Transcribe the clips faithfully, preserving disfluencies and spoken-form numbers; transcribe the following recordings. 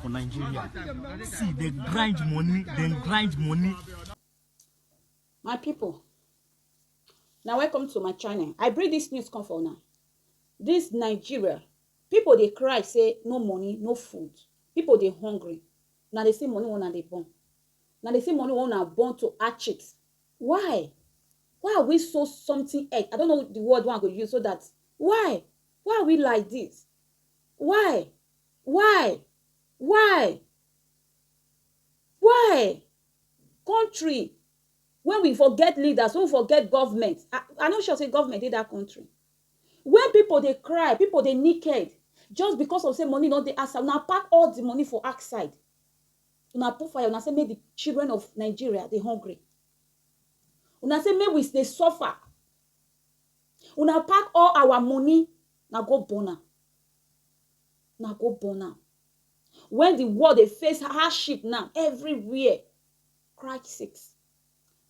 for Nigeria. See, they grind money, they grind money. My people, now welcome to my channel. I bring this news come for now. This Nigeria, people they cry say no money, no food. People they hungry. Now they say money one and they born. Now they say money one and born to hatch it. Why? Why are we so something else? I don't know the word one go use so that why? Why are we like this? Why? Why? Why? Why? Country when we forget leaders, when we forget government, I, I no sure say government dey that country. When people dey cry, people dey naked just because of say money no dey outside. Una pack all the money for outside. Una put fire, una say make the children of Nigeria dey hungry. Una say make we dey suffer. Una pack all our money, na go burn am. Na go burn am. When the world dey face hardship now, everywhere, crisis.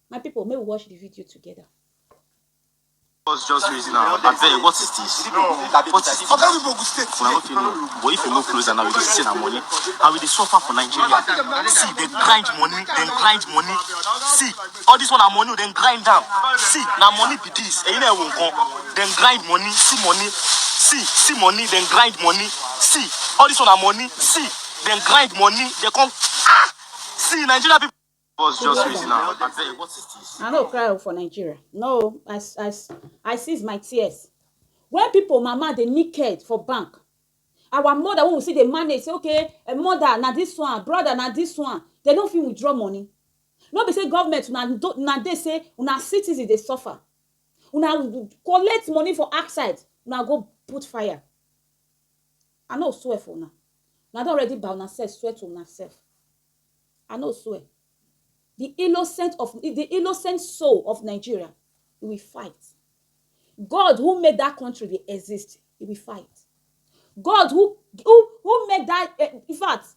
My people, may we watch the video together. What's just reason now? I beg, what is this? What is this? Una no fit know. But if you no close and now you dey see na money, and we dey suffer for Nigeria. See, they grind money, they grind money. See, all this one na money, dem grind am. See, na money be this. Ẹ̀yin náà wò nǹkan. Dem grind money, see money. See, see money, dem grind money. See, all this one na money. See, dem grind money. They come. Ah! See, Nigeria people. What's just reason now? I beg, what is this? I no cry for Nigeria. No, I, I, I seize my tears. When people mama dey naked for bank, our mother wey we see dey manage say okay, a mother na this one, brother na this one, they no fit withdraw money. No be say government una do, una dey say una citizens dey suffer. Una collect money for outside, una go put fire. I no swear for una. Una don already bow una self, swear to una self. I no swear. The innocent of the innocent soul of Nigeria, we will fight. God who made that country dey exist, he will fight. God who who who make that uh, in fact,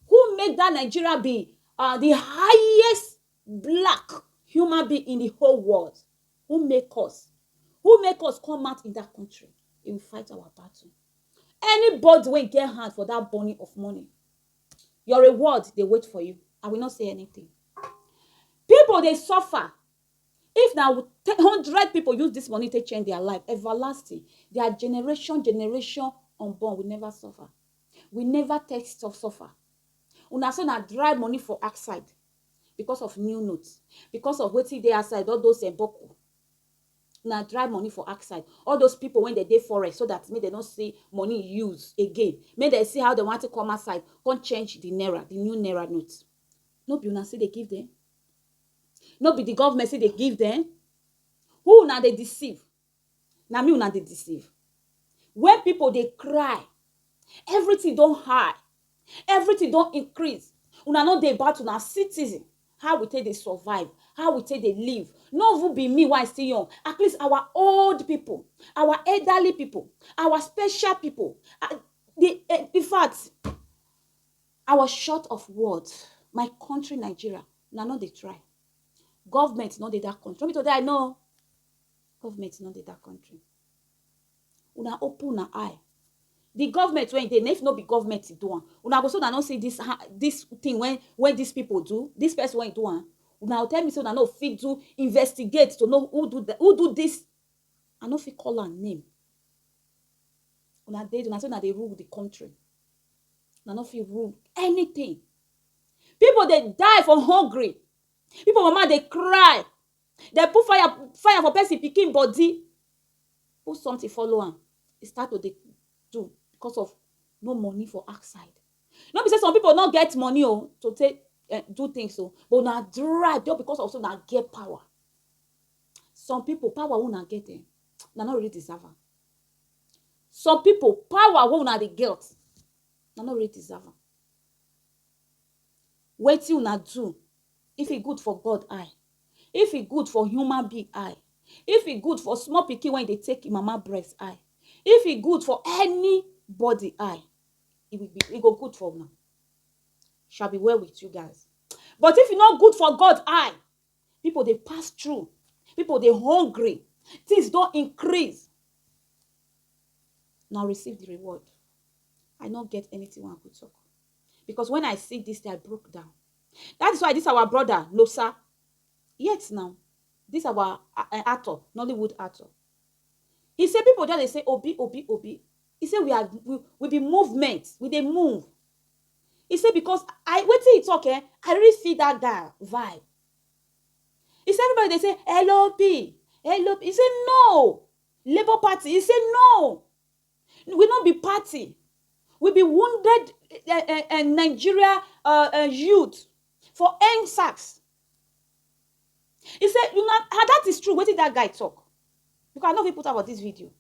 who make that Nigeria be uh, the highest black human being in the whole world, who make us, who make us come out in that country, he will fight our battle. Anybody wey get hand for that burning of money, your reward dey wait for you. I will not say anything. People dey suffer. If na hundred people use this money take change their life, everlasting, their generation, generation unborn will never suffer. We never take stuff suffer. Una say na dry money for outside because of new notes, because of wetin dey outside, all those emboko. Na dry money for outside. All those people when they dey forest so that make they no see money use again. Make they see how they want to come outside, come change the naira, the new naira note. No be una say they give them. No be the government say they give them. Who una dey deceive? Na me una dey deceive. When people dey cry, everything don high, everything don increase. Una no dey about una citizen, how we take dey survive, how we take dey live. No even be me wey I still young. At least our old people, our elderly people, our special people, uh, the, uh, in fact, I was short of words. My country, Nigeria, una no dey try. Government no dey that country. No be today I know. Government no dey that country. Una open una eye. The government wey dey, if no be government do am, una go so una no see this ha- this thing when when these people do, this person wey do am, una go tell me say una no fit do investigate to know who do the, who do this. I no fit call am name. Una dey una say una dey rule the country. Una no fit rule anything. People dey die for hungry. People mama dey cry. They put fire fire for person pikin body. Put something follow am. E start to dey do because of no money for outside. No be say some people no get money o to take eh, do things o, but na dry just because of say na get power. Some people power wey una get eh, na no really deserve am. Some people power wey una dey get, na no really deserve am. Wetin una do, if e good for God eye, if e good for human being eye, if e good for small pikin wey dey take im mama breast eye, if e good for anybody eye, e will be e go good for una. Shall be well with you guys. But if e no good for God eye, people dey pass through, people dey hungry, things don increase. Now receive the reward. I no get anything wey I go talk. Because when I see this thing, I broke down. That is why this our brother, Nosa, yet now, this our uh, uh, actor, Nollywood actor, he say people just dey say, "Obi, Obi, Obi." He say we are, we, we be movement, we dey move. He say because I, wetin he talk, eh, I really feel that guy vibe. He say everybody dey say, "L O P, L O P." He say, "No, Labour Party." He say, "No, we no be party. We be wounded uh, uh, uh, Nigeria uh, uh, youth for N sars." He say, "You know, ah, that is true." Wetin that guy talk? Because I no fit put am for this video.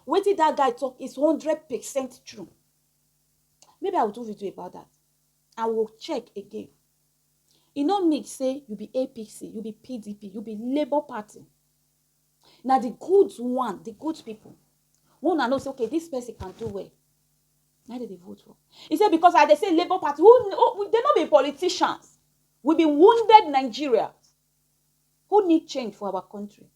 Wetin that guy talk is hundred percent true. Maybe I will do video about that. I will check again. E no need say you be A P C, you be P D P, you be Labour Party. Na the good one, the good people, wey una know say, okay, this person can do well, na dem dey vote for. He say, because I dey say Labour Party, who, who, they no be politicians. We be wounded Nigerians who need change for our country.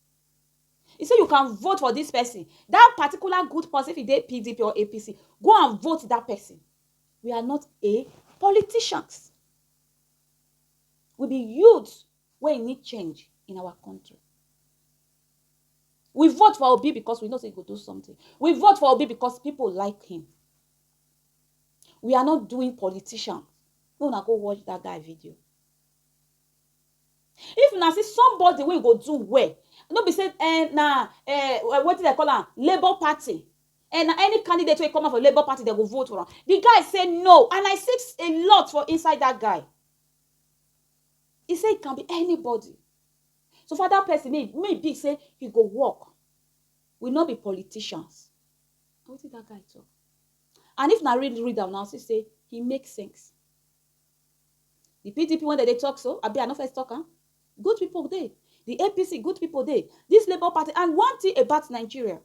He say you can vote for this person. That particular good person, if e dey P D P or A P C, go and vote that person. We are not a politicians. We be youth wey need change in our country. We vote for Obi because we know say he go do something. We vote for Obi because people like him. We are not doing politicians. Make una go watch that guy video. If una see somebody wey go do well, no be say, eh, na, eh, wetin dem call am, Labour Party, eh, na any candidate wey come out for Labour Party, dem go vote for am. The guy say no, and I see a lot for inside that guy. He say it can be anybody. So for that person, may, may be say he go work. We no be politicians. Na wetin that guy talk. And if na read, read am now, see say he make sense. The P D P wey dem dey talk so, abi I no first talk am? Good people dey. The A P C, good people dey. This Labour Party, and one thing about Nigeria,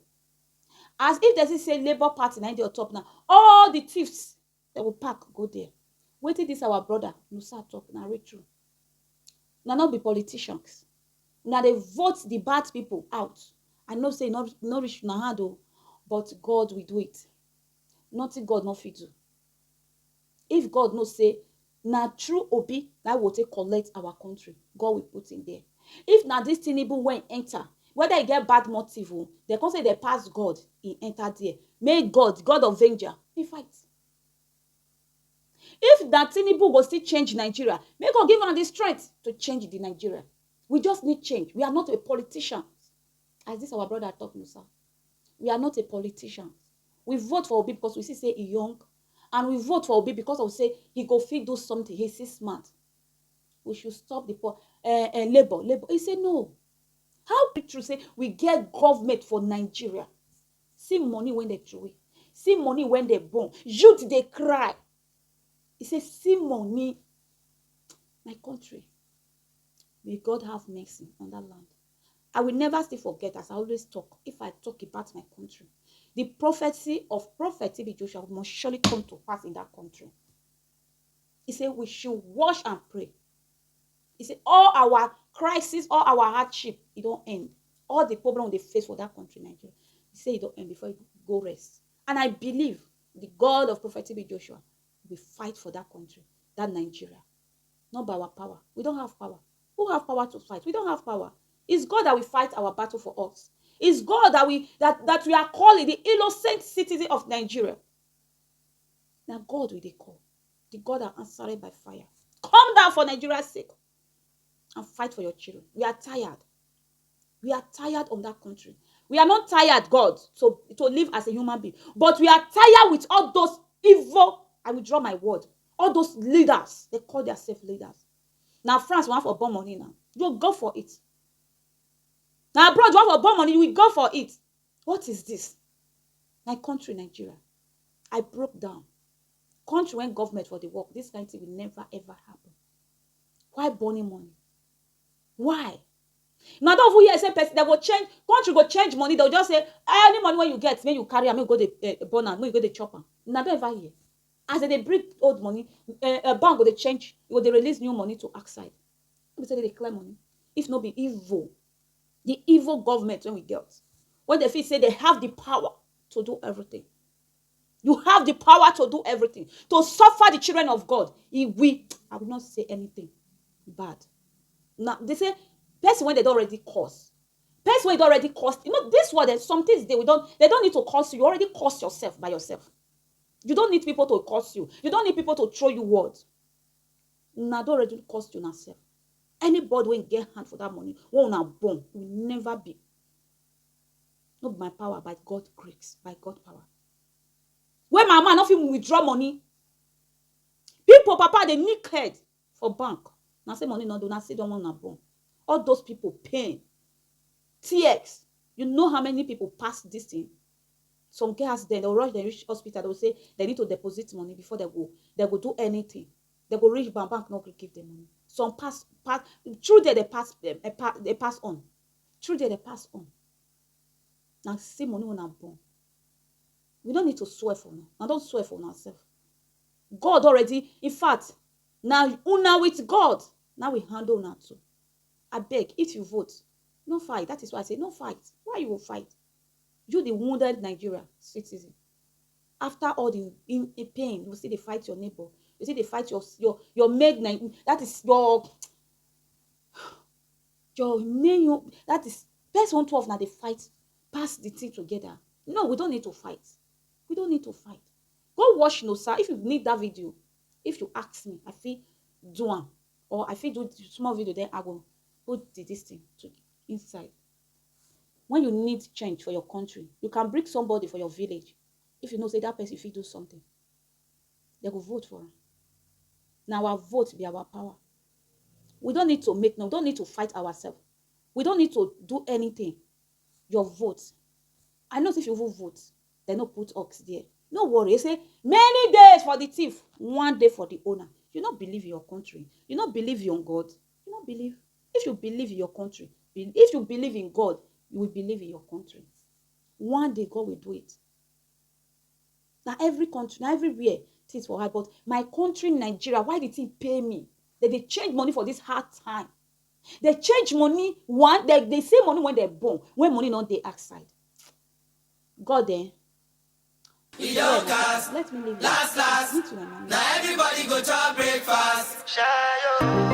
as if dem see say Labour Party na im dey on top now, all the thieves, dem go pack go there. Wetin this our brother Nusa talk na real true. Una no be politicians. Una dey vote the bad people out. I know say e no, no reach una hand o, but God will do it. Nothing God no fit do. If God know say na true Obi na go take collect our country, God will put him there. If na this Tinubu wey enter, whether e get bad motive o, dem come say dem pass God, e enter there. Make God, God of vengeance, e fight. If na Tinubu go still change Nigeria, make God give am the strength to change the Nigeria. We just need change. We are not a politician. As this our brother talk, Musa, we are not a politician. We vote for Obi because we see say e young, and we vote for Obi because of say he go fit do something. He still smart. We should stop the poor uh, uh, labor, labor. He say no. How be true say we get government for Nigeria? See money wey dem throw away. See money wey dem burn. Youth dey cry. He say, "See money." My country, may God have mercy on that land. I will never still forget, as I always talk, if I talk about my country, the prophecy of Prophet T B Joshua must surely come to pass in that country. He said we should wash and pray. He said all our crisis, all our hardship, e don end. All the problem we dey face for that country, Nigeria, he said e don end before e go rest. And I believe the God of Prophet T B Joshua will fight for that country, that Nigeria. Not by our power. We don't have power. Who have power to fight? We don't have power. It's God that will fight our battle for us. It's God that we that, that we are calling the innocent citizen of Nigeria. Now God will they call. The God that answered by fire. Come down for Nigeria's sake and fight for your children. We are tired. We are tired of that country. We are not tired, God, to, to live as a human being. But we are tired with all those evil, I will draw my word, all those leaders, they call themselves leaders. Now France want for bomb money now. You go for it. Now abroad want for bomb money, you will go for it. What is this? My country, Nigeria. I broke down. Country when government for the work, this kind of thing will never ever happen. Why burning money? Why? Now don't even hear say person they go change, country go change money. They'll just say, "Ah, any money when you get, when you carry am, you go the uh, burn am, when you go the chop am." Now don't ever hear. As they bring old money, uh, a bank go they change, you go they release new money to outside. Let me say they clear money. If not be evil, the evil government when we get, when they feel say they have the power to do everything. You have the power to do everything, to suffer the children of God. He will, I will not say anything bad. Now, they say, person wey dem don already curse, person wey don already curse, you know, this world, there's some things they, we don't, they don't need to curse you. You already curse yourself by yourself. You don't need people to curse you. You don't need people to throw you words. Una don already curse una self. Anybody wey get hand for that money, wey una born, will never be. No be my power, by God grace, by God power. When my man no fit withdraw money, people papa dey nick head for bank. Na say money no dey, na say don una born. All those people pain, tears. You know how many people pass this thing? Some girls, then they'll rush, they reach hospital, they'll say they need to deposit money before they go. They go do anything. They go reach bank, bank no gree give them money. Some pass, pass through there, they pass, eh, eh, pa-, they pass on. Through there, they pass on. Now see money una born. We don't need to swear for now. Now don't swear for ourselves. God already, in fact, now una with God, now we handle una too. I beg, if you vote, no fight. That is why I say no fight. Why you will fight? You, the wounded Nigeria citizen. After all the in, in pain, you see they fight your neighbor. You see they fight your your your maid Ni-, that is your your main, you, that is, best one twelve now they fight, pass the thing together. No, we don't need to fight. We don't need to fight. Go watch no sir. If you need that video, if you ask me, I feel do one, or I feel do small video, then I go put the, this thing to inside. When you need change for your country, you can bring somebody for your village. If you know say that person fit do something, they go vote for am. Now our vote be our power. We don't need to make no, we don't need to fight ourselves. We don't need to do anything. Your vote. I know if you will vote, they no put ox there. No worry. They say many days for the thief, one day for the owner. You not believe in your country. You not believe in God. You not believe. If you believe in your country, be-, if you believe in God, you will believe in your country. One day God will do it. Now every country, now everywhere, things for high. But my country, Nigeria, why the thing pay me? That they change money for this hard time. They change money one, they, they say money when they're born, when money not they outside. God then. E don cast. Let me leave. Last, last. Meet you, my man. Now everybody go chop breakfast. Shayo.